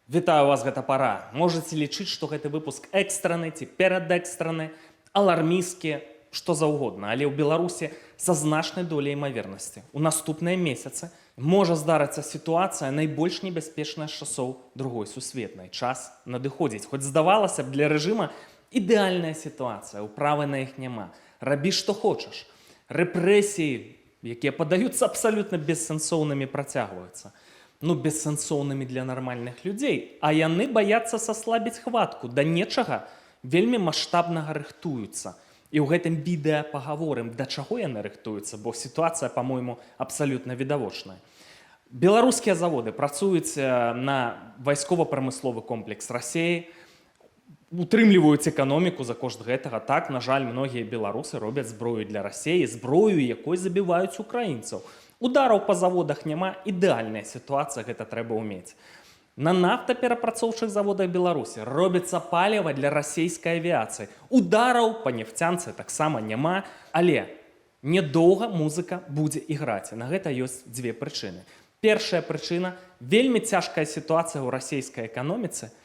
Вітаю вас, гэта «Пара». Можаце лічыць, што гэты выпуск экстраны ці перадэкстраны, алармісцкі, што заўгодна, але ў Беларусі са значнай доляй імавернасці у наступныя месяцы можа здарыцца сітуацыя, найбольш небяспечная з часоў Другой сусветнай. Час надыходзіць. Хоць, здавалася б, для рэжыма ідэальная сітуацыя, управы на іх няма. Рабі што хочаш. Рэпрэсіі, якія падаюцца абсалютна бессэнсоўнымі, працягваюцца. Ну, бессэнсоўнымі для нармальных людзей, а яны баяцца саслабіць хватку, да нечага вельмі маштабнага рыхтуюцца. І ў гэтым відэа пагаворым, да чаго яны рыхтуюцца, бо сітуацыя, па-мойму, абсалютна відавочная. Беларускія заводы працуюць на вайскова-прамысловы комплекс Расеі, утрымліваюць эканоміку за кошт гэтага. Так, на жаль, многія беларусы робяць зброю для Расеі, зброю, якой забіваюць украінцаў. Удараў па заводах няма, ідэальная сітуацыя, гэта трэба ўмець. На нафтаперапрацоўчых заводах Беларусі робіцца паліва для расійскай авіяцыі. Удараў па нефцянцы таксама няма, але недоўга музыка будзе іграць. На гэта ёсць дзве прычыны. Першая прычына: вельмі цяжкая сітуацыя ў расійскай эканоміцы,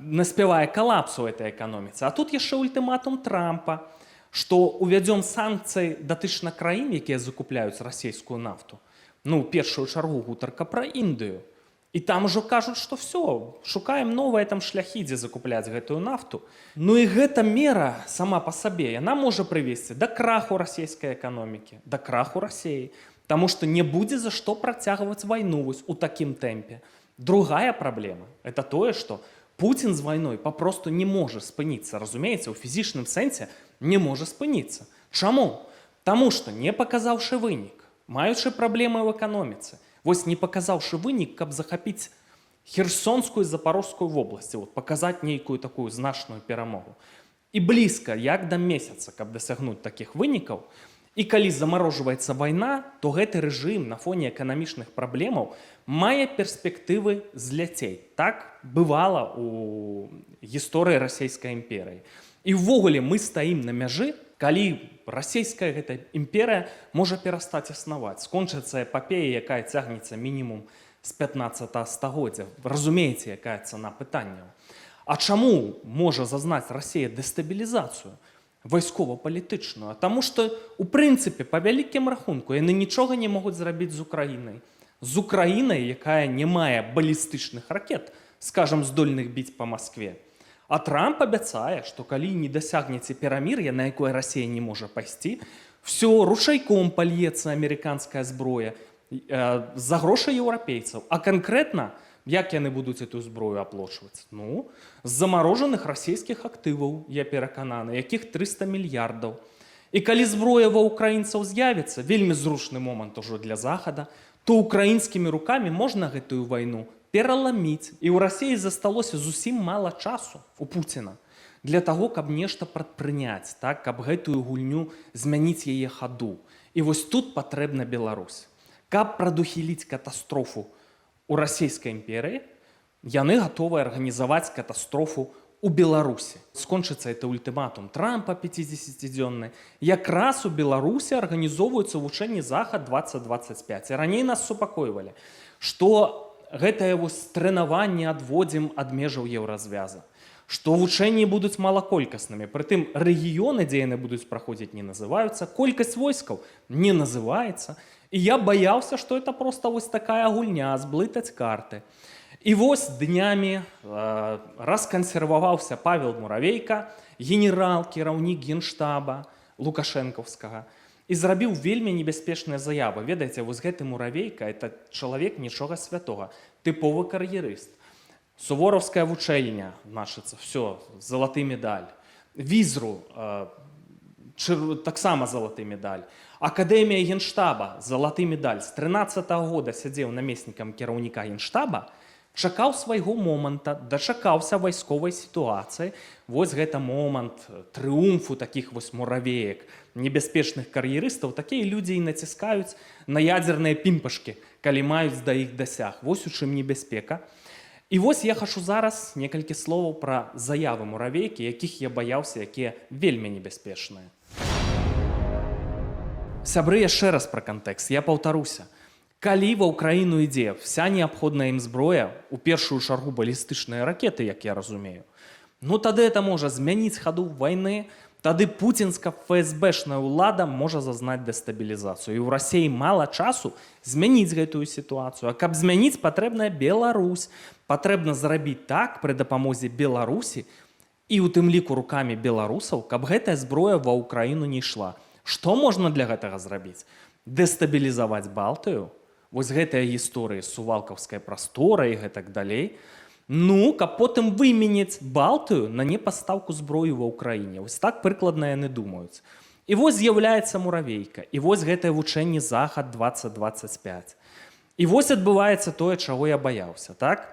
наспявае калапс у этой эканоміцы. А тут яшчэ ультыматум Трампа, што увядзём санкцыі датычна краін, якія закупляюць расійскую нафту. Ну, у першую чаргу гутарка пра Індыю. І там ужо кажуць, што всё, шукаем новыя там шляхі, дзе закупляць гэтую нафту. Ну і гэта мера сама па сабе, яна можа прывесці да краху расійскай эканомікі, да краху Расеі, таму што не будзе за што працягваць вайну вось у такім тэмпе. Другая праблема — это тое, што Пуцін з вайной папросту не можа спыніцца, разумееце, у фізічным сэнсе не можа спыніцца. Чаму? Таму што, не паказаўшы вынік, маючы праблемы ў эканоміцы, вось не паказаўшы вынік, каб захапіць Херсонскую і Запарожскую вобласці, вот, паказаць нейкую такую значную перамогу. І блізка, як да месяца, каб дасягнуць такіх вынікаў, і калі замарожваецца вайна, то гэты рэжым на фоне эканамічных праблемаў мае перспектывы зляцець. Так бывала у гісторыі Расійскай імперыі. І ўвогуле мы стаім на мяжы, калі расійская гэта імперыя можа перастаць існаваць, скончыцца эпапея, якая цягнецца мінімум з 15 стагоддзя. Разумееце, якая цана пытанняў. А чаму можа зазнаць Расія дэстабілізацыю вайскова-палітычную? А таму што, у прынцыпе, па вялікім рахунку, яны нічога не могуць зрабіць з Украінай. З Украінай, якая не мае балістычных ракет, скажам, здольных біць па Маскве. А Трамп абяцае, што калі не дасягнеце перамір'я, на якое Расія не можа пайсці, всё, ручайком пальецца амерыканская зброя за грошы еўрапейцаў. А канкрэтна, як яны будуць эту зброю аплочваць? Ну, з замарожаных расійскіх актываў, я перакананы, якіх 300 мільярдаў. І калі зброя ва ўкраінцаў з'явіцца, вельмі зручны момант ужо для Захада, то украінскімі рукамі можна гэтую вайну пераламіць. І ў Расіі засталося зусім мала часу, у Пуціна, для таго, каб нешта прадпрыняць, так, каб гэтую гульню змяніць, яе хаду. І вось тут патрэбна Беларусь. Каб прадухіліць катастрофу у Расійскай імперыі, яны гатовы арганізаваць катастрофу у Беларусі. Скончыцца это ультыматум Трампа 50-дзённы. Якраз у Беларусі арганізоўваюцца вучэнні «Захад 2025». І раней нас супакойвалі, што гэтае вось трэнаванне адводзім ад межаў Еўразвяза, што вучэнні будуць малаколькаснымі. Прытым рэгіёны, дзе яны будуць праходзіць, не называюцца, колькасць войскаў не называецца. І я баяўся, што это просто вось такая гульня, зблытаць карты. І вось днямі раскансерваваўся Павел Муравейка, генерал, кіраўнік генштаба лукашэнкаўскага, і зрабіў вельмі небяспечная заява. Ведаеце, вось гэты Муравейка — это чалавек нічога святога, тыповы кар'ерыст. Сувораўская вучэльня, значыцца, всё, залаты медаль. Візру, таксама залаты медаль. Акадэмія генштаба, залаты медаль. З 13 -го года сядзеў намеснікам кіраўніка генштаба, чакаў свайго моманта, дачакаўся вайсковай сітуацыі. Вось гэта момант трыумфу такіх вось муравеек, небяспечных кар'ерыстаў. Такія людзі і націскаюць на ядзерныя пімпашкі, калі маюць да іх дасяг. Вось у чым небяспека. І вось я хачу зараз некалькі словаў пра заявы Муравейкі, якіх я баяўся, якія вельмі небяспечныя. Сябры, яшчэ раз пра кантэкст, я паўтаруся. Калі ва Ўкраіну ідзе вся неабходная ім зброя, у першую чаргу балістычныя ракеты, як я разумею, ну, тады это можа змяніць хаду вайны, тады пуцінска ФСБшная ўлада можа зазнаць дэстабілізацыю. І ў Расеі мала часу змяніць гэтую сітуацыю. А каб змяніць, патрэбная Беларусь. Патрэбна зрабіць так пры дапамозе Беларусі і ў тым ліку рукамі беларусаў, каб гэтая зброя ва Ўкраіну не ішла. Што можна для гэтага зрабіць? Дэстабілізаваць Балтыю. Вось гэтая гісторыя з Сувалкаўскай прасторай і гэтак далей. Ну, каб потым выменяць Балтыю на непастаўку зброю ва Ўкраіне. Вось так прыкладна яны думаюць. І вось з'яўляецца Муравейка, і вось гэтае вучэнне «Захад 2025». І вось адбываецца тое, чаго я баяўся, так?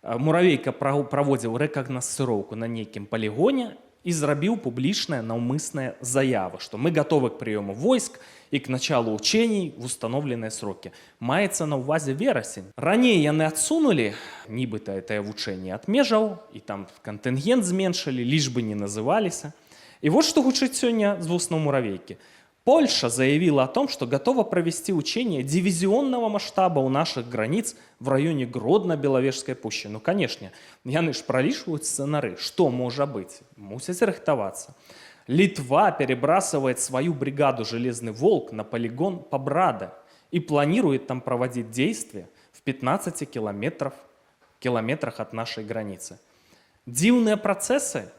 Муравейка праводзіў рэкагнасцыроўку на нейкім палігоне і зрабіў публічная наўмысная заява, што мы готовы к приему войск и к началу учений в установленные сроки. Маецца на ўвазе верасень. Раней яны адсунулі нібыта гэтае вучэнне ад межаў і там кантынгент зменшылі, лічбы не называліся. І вот што гучыць сёння з вуснаў Муравейкі. Польша заявила о том, что готова провести учения дивизионного масштаба у наших границ в районе Гродно-Беловежской пущи. Ну, конечно, яны ж пролічваюць сцэнары, што можа быць, мусяць рыхтавацца. Литва перебрасывает свою бригаду «Железный волк» на полигон Пабрада и планирует там проводить действия в 15 километрах от нашей границы. Дзіўныя працэсы,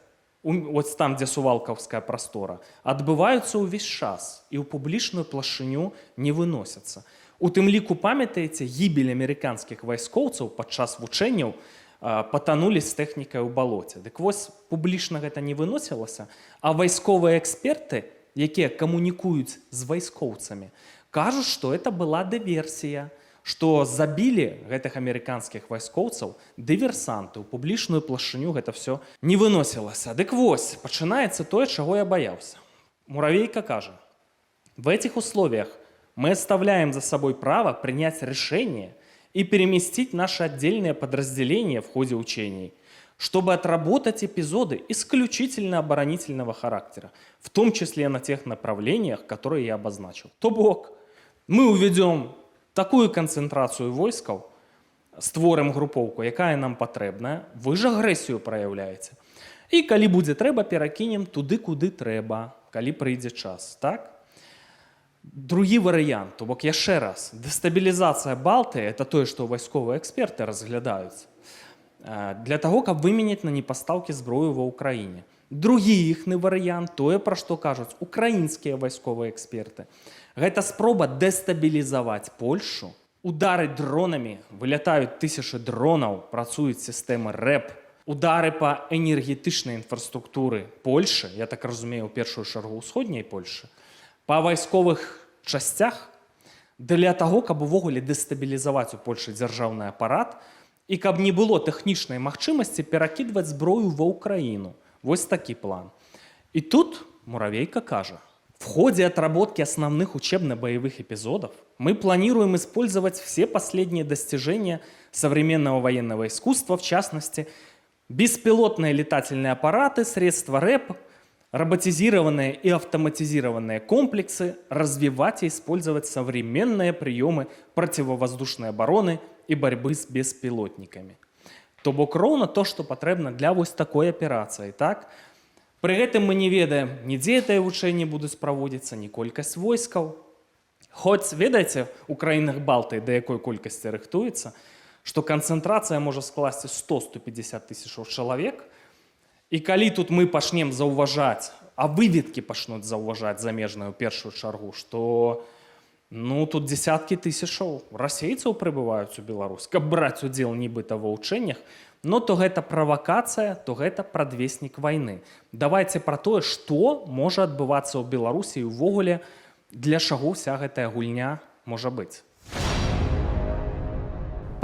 вот там, дзе Сувалкаўская прастора, адбываюцца ўвесь час і ў публічную плашыню не выносяцца. У тым ліку, памятаеце, гібель амерыканскіх вайскоўцаў падчас вучэнняў, патанулі з тэхнікай у балоце. Дык вось, публічна гэта не выносілася, а вайсковыя эксперты, якія камунікуюць з вайскоўцамі, кажуць, што это была дыверсія, што забілі гэтых амерыканскіх вайскоўцаў дыверсанты, у публічную плашыню гэта все не выносілася. Дык вось, пачынаецца тое, чаго я баяўся. Муравейка кажа: «В этих условиях мы оставляем за собой право принять решение и переместить наши отдельные подразделения в ходе учений, чтобы отработать эпизоды исключительно оборонительного характера, в том числе на тех направлениях, которые я обозначил». То бок, мы уведем такую канцэнтрацыю войскаў, створым групоўку, якая нам патрэбная, вы ж агрэсію праяўляеце. І калі будзе трэба, перакінем туды, куды трэба, калі прыйдзе час, так? Другі варыянт, то бок яшчэ раз, дэстабілізацыя Балтыі — это тое, што вайсковыя эксперты разглядаюць для таго, каб выменяць на непастаўкі зброю ва Ўкраіне. Другі іхны варыянт, тое, пра што кажуць украінскія вайсковыя эксперты. Гэта спроба дэстабілізаваць Польшу, удары дронамі, вылятаюць тысячы дронаў, працуюць сістэмы РЭБ, удары па энергетычнай інфраструктуры Польшы, я так разумею, у першую чаргу ўсходняй Польшы, па вайсковых часцях, для таго, каб увогуле дэстабілізаваць у Польшы дзяржаўны апарат і каб не было тэхнічнай магчымасці перакідваць зброю ва Ўкраіну. Вось такі план. І тут Муравейка кажа: «В ходе отработки основных учебно-боевых эпизодов мы планируем использовать все последние достижения современного военного искусства, в частности, беспилотные летательные аппараты, средства РЭБ, роботизированные и автоматизированные комплексы, развивать и использовать современные приемы противовоздушной обороны и борьбы с беспилотниками». То бок роўна то, што патрэбна для вось такой аперацыі, так? Пры гэтым мы не ведаем, нідзе гэтыя вучэнні будуць праводзіцца, ні колькасць войскаў. Хоць, ведаеце, у краінах Балтыі да якой колькасці рыхтуецца, што канцэнтрацыя можа скласці 100-150 тысячаў чалавек. І калі тут мы пачнем заўважаць, а выведкі пачнуць заўважаць замежныя ў першую чаргу, што, ну, тут десяткі тысячаў расейцаў прыбываюць у Беларусь, каб браць удзел нібыта ва ўчэннях, но то гэта правакацыя, то гэта прадвеснік вайны. Давайте пра тое, што можа адбывацца ў Беларусі і ўвогуле для чаго ўся гэтая гульня можа быць.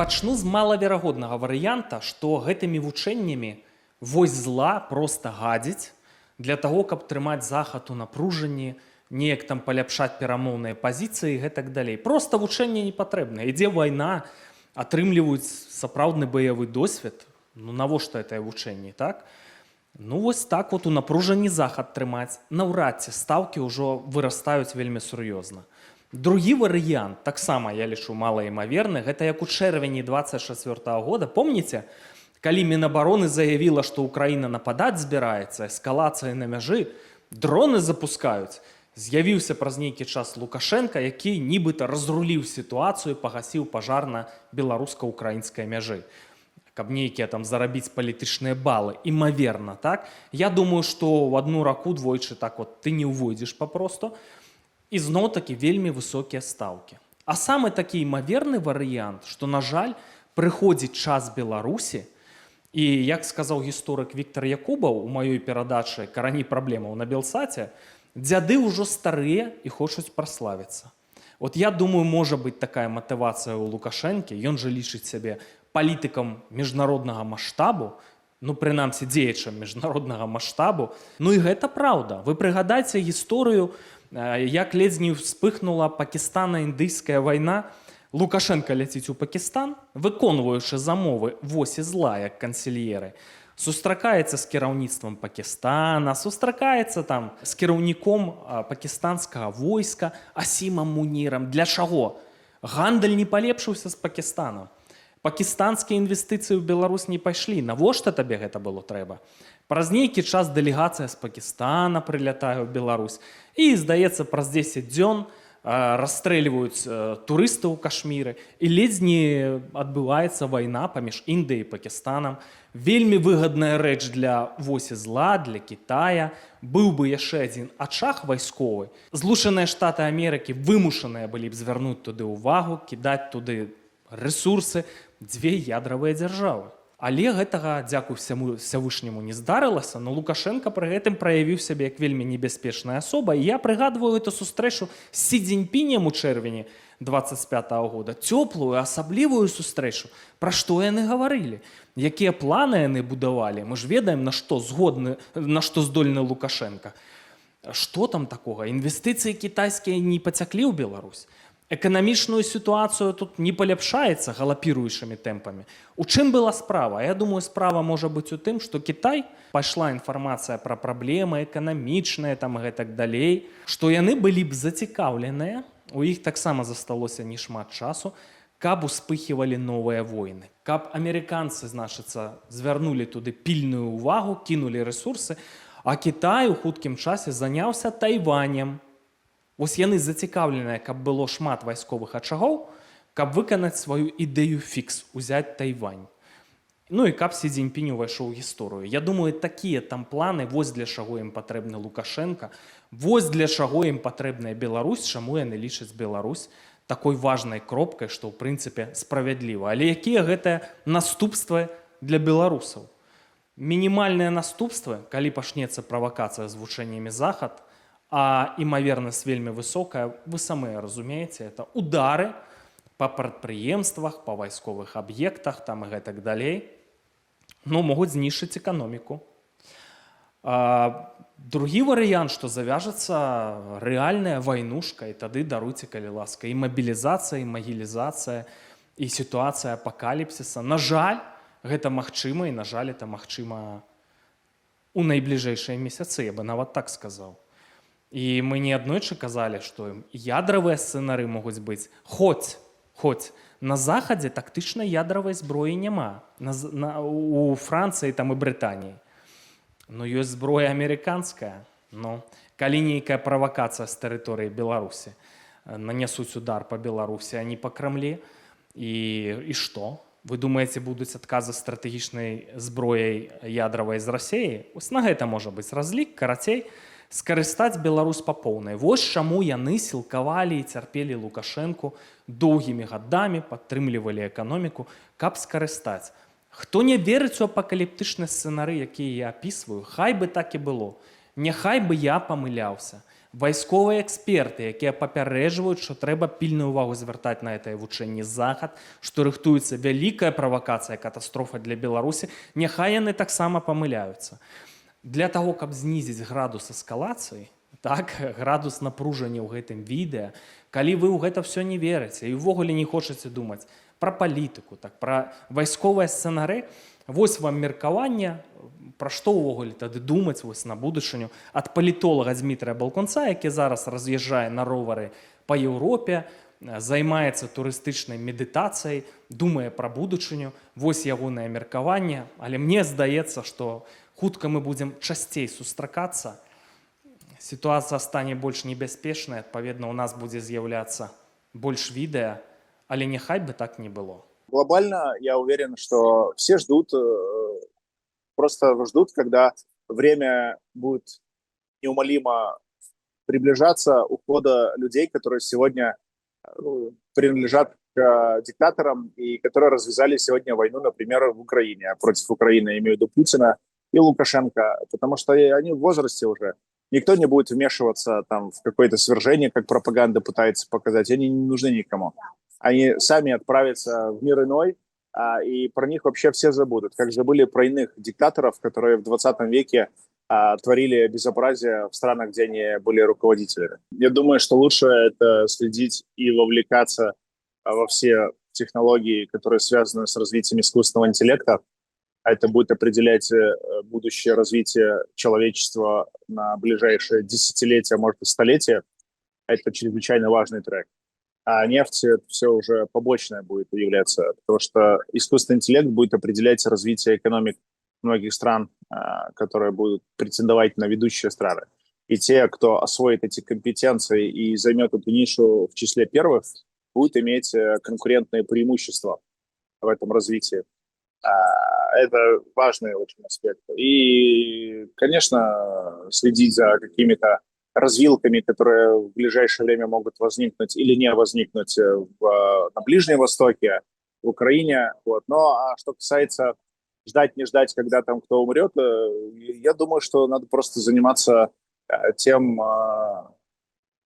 Пачну з малаверагоднага варыянта, што гэтымі вучэннямі вось зла проста гадзіць для таго, каб трымаць Захад у напружанні, неяк там паляпшаць перамоўныя пазіцыі і гэтак далей. Проста вучэнне не патрэбна. Ідзе вайна, атрымліваюць сапраўдны баявы досвед. Ну, навошта гэтае вучэнне, так? Ну, вось так вот у напружанні Захад трымаць. Наўрад ці стаўкі ўжо вырастаюць вельмі сур'ёзна. Другі варыянт, таксама, я лічу, малаімаверны, гэта як у чэрвені 24 года, помніце, калі Мінабароны заявіла, што Украіна нападаць збіраецца, эскалацыя на мяжы, дроны запускаюць. З'явіўся праз нейкі час Лукашэнка, які нібыта разруліў сітуацыю, пагасіў пажар на беларуска-украінскай мяжы, каб нейкія там зарабіць палітычныя балы, імаверна, так. Я думаю, што ў адну раку двойчы так вот ты не ўвойдзеш папросту. І зноў такі вельмі высокія стаўкі. А самы такі імаверны варыянт, што, на жаль, прыходзіць час Беларусі, і, як сказаў гісторык Віктор Якубаў у маёй перадачы «Карані праблемаў» на Белсаце, дзяды ўжо старыя і хочуць праславіцца. Вот я думаю, можа быць такая матывацыя ў Лукашэнкі, ён жа лічыць сябе палітыкам міжнароднага маштабу, ну, прынамсі, дзеячам міжнароднага маштабу. Ну і гэта праўда. Вы прыгадайце гісторыю, як ледзь не вспыхнула пакістана-індыйская вайна. Лукашэнка ляціць у Пакістан, выконваючы замовы восі зла як кансільеры, сустракаецца з кіраўніцтвам Пакістана, сустракаецца там з кіраўніком пакістанскага войска Асімам Мунірам. Для чаго? Гандаль не палепшыўся з Пакістанам. Пакістанскія інвестыцыі ў Беларусь не пайшлі. Навошта табе гэта было трэба? Праз нейкі час дэлегацыя з Пакістана прылятае ў Беларусь. І, здаецца, праз 10 дзён расстрэльваюць турыстаў у Кашміры, і ледзь не адбываецца вайна паміж Індыяй і Пакістанам. Вельмі выгадная рэч для восі зла, для Китая. Быў бы яшчэ адзін ачаг вайсковы. Злучаныя Штаты Амерыкі вымушаныя былі б звярнуць туды ўвагу, кідаць туды рэсурсы, дзве ядравыя дзяржавы. Але гэтага, дзякуй всяму Всявышняму, не здарылася, но Лукашэнка пры гэтым праявіў сябе як вельмі небяспечная асоба. І я прыгадваю эту сустрэчу з Сі Цзіньпінем у чэрвені 25 -го года, цёплую, асаблівую сустрэчу. Пра што яны гаварылі? Якія планы яны будавалі? Мы ж ведаем, на што згодны, на што здольны Лукашэнка. Што там такога? Інвестыцыі кітайскія не пацяклі ў Беларусь. Эканамічную сітуацыю тут не паляпшаецца галапіруючымі тэмпамі. У чым была справа? Я думаю, справа можа быць у тым, што Кітай, пайшла інфармацыя пра праблемы эканамічныя там і гэтак далей, што яны былі б зацікаўленыя, у іх таксама засталося не шмат часу, каб успыхивалі новыя войны, каб амерыканцы, значыцца, звярнулі туды пільную ўвагу, кінулі рэсурсы, а Кітай у хуткім часе заняўся Тайванем. Вось яны зацікаўленыя, каб было шмат вайсковых ачагоў, каб выканаць сваю ідэю фікс узяць Тайвань. Ну і каб Сі Цзіньпінь увайшоў у гісторыю. Я думаю, такія там планы, вось для чаго ім патрэбны Лукашэнка, вось для чаго ім патрэбная Беларусь, чаму яны лічаць Беларусь такой важнай кропкай, што ў прынцыпе справядліва. Але якія гэтыя наступствы для беларусаў? Мінімальныя наступствы, калі пачнецца правакацыя з вучэннямі «Захад», а імавернасць вельмі высокая, вы самыя разумееце, это удары па прадпрыемствах, па вайсковых аб'ектах там і гэтак далей, ну, могуць знішчыць эканоміку. Другі варыянт, што завяжацца рэальная вайнушка, і тады даруйце, калі ласка, і мабілізацыя, і магілізацыя, і сітуацыя апакаліпсіса. На жаль, гэта магчыма, і, на жаль, это магчыма у найбліжэйшыя месяцы, я бы нават так сказаў. І мы неаднойчы казалі, што ядравыя сцэнары могуць быць, хоць на Захадзе тактычнай ядравай зброі няма у Францыі там і Брытаніі. Но ёсць зброя амерыканская. Ну, калі нейкая правакацыя з тэрыторыі Беларусі, нанясуць удар па Беларусі, а не па Крамлі, і што? Вы думаеце, будуць адказы стратэгічнай зброяй ядравай з Расеі? Вось на гэта можа быць разлік, карацей, скарыстаць Беларусь па поўнай. Вось чаму яны сілкавалі і цярпелі Лукашэнку доўгімі гадамі, падтрымлівалі эканоміку, каб скарыстаць. Хто не верыць у апакаліптычныя сцэнары, якія я апісваю, хай бы так і было. Няхай бы я памыляўся. Вайсковыя эксперты, якія папярэджваюць, што трэба пільную ўвагу звяртаць на гэтае вучэнне «Захад», што рыхтуецца вялікая правакацыя, катастрофа для Беларусі, няхай яны таксама памыляюцца. Для таго, каб знізіць градус эскалацыі, так, градус напружання ў гэтым відэа, калі вы ў гэта ўсё не верыце і ўвогуле не хочаце думаць пра палітыку, так, пра вайсковыя сцэнары, вось вам меркаванне, пра што ўвогуле тады думаць вось на будучыню, ад палітолага Дмітрия Балкунца, які зараз раз'язджае на ровары. па Еўропе, займаецца турыстычнай медытацыяй, думае пра будучыню. Вось ягонае меркаванне, але мне здаецца, што хутка мы будзем часцей сустракацца. Сітуацыя стане больш небяспечнай, адпаведна, у нас будзе з'яўляцца больш відэа, але няхай бы так не было. Глобально я уверен, что все ждут, просто ждут, когда время будет неумолимо приближаться ухода людей, которые сегодня, ну, принадлежат к диктаторам и которые развязали сегодня войну, например, в Украине, против Украины, я имею в виду Путина и Лукашенко, потому что они в возрасте уже. Никто не будет вмешиваться там в какое-то свержение, как пропаганда пытается показать, они не нужны никому. Они сами отправятся в мир иной, и про них вообще все забудут, как забыли про иных диктаторов, которые в 20 веке творили безобразие в странах, где они были руководителями. Я думаю, что лучше это следить и вовлекаться во все технологии, которые связаны с развитием искусственного интеллекта. А это будет определять будущее развитие человечества на ближайшие десятилетия, может, и столетия. Это чрезвычайно важный трек. А нефть — это все уже побочное будет являться, потому что искусственный интеллект будет определять развитие экономик многих стран, которые будут претендовать на ведущие страны. И те, кто освоит эти компетенции и займет эту нишу в числе первых, будут иметь конкурентные преимущества в этом развитии. Это важный очень аспект. И, конечно, следить за какими-то развилками, которые в ближайшее время могут возникнуть или не возникнуть на Ближнем Востоке, в Украине. Вот. Но а что касается ждать, не ждать, когда там кто умрет, я думаю, что надо просто заниматься тем,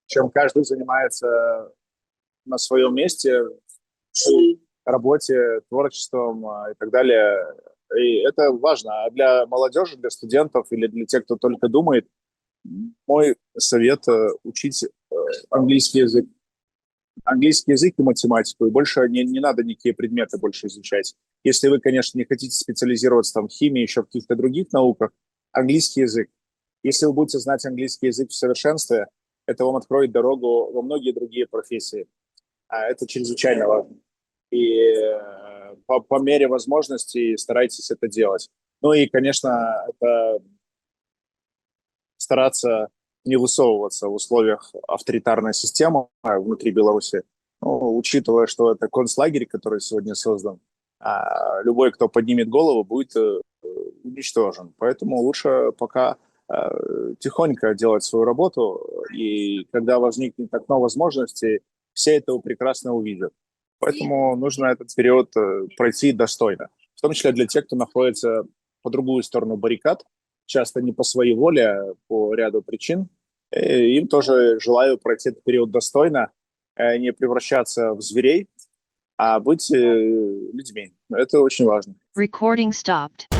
чем каждый занимается на своем месте, в работе, творчеством и так далее. И это важно. А для молодежи, для студентов или для тех, кто только думает, мой совет учить английский язык. Английский язык и математику. И больше не надо никакие предметы больше изучать. Если вы, конечно, не хотите специализироваться там в химии, еще в каких-то других науках, английский язык. Если вы будете знать английский язык в совершенстве, это вам откроет дорогу во многие другие профессии. А это чрезвычайно важно. И по мере возможности старайтесь это делать. Ну и, конечно, это стараться не высовываться в условиях авторитарной системы внутри Беларуси. Ну, учитывая, что это концлагерь, который сегодня создан, любой, кто поднимет голову, будет уничтожен. Поэтому лучше пока тихонько делать свою работу, и когда возникнет окно возможностей, все этого прекрасно увидят. Поэтому нужно этот период пройти достойно. В том числе для тех, кто находится по другую сторону баррикад, часто не по своей воле, а по ряду причин. Им тоже желаю пройти этот период достойно, не превращаться в зверей, а быть людьми. Это очень важно. Recording stopped.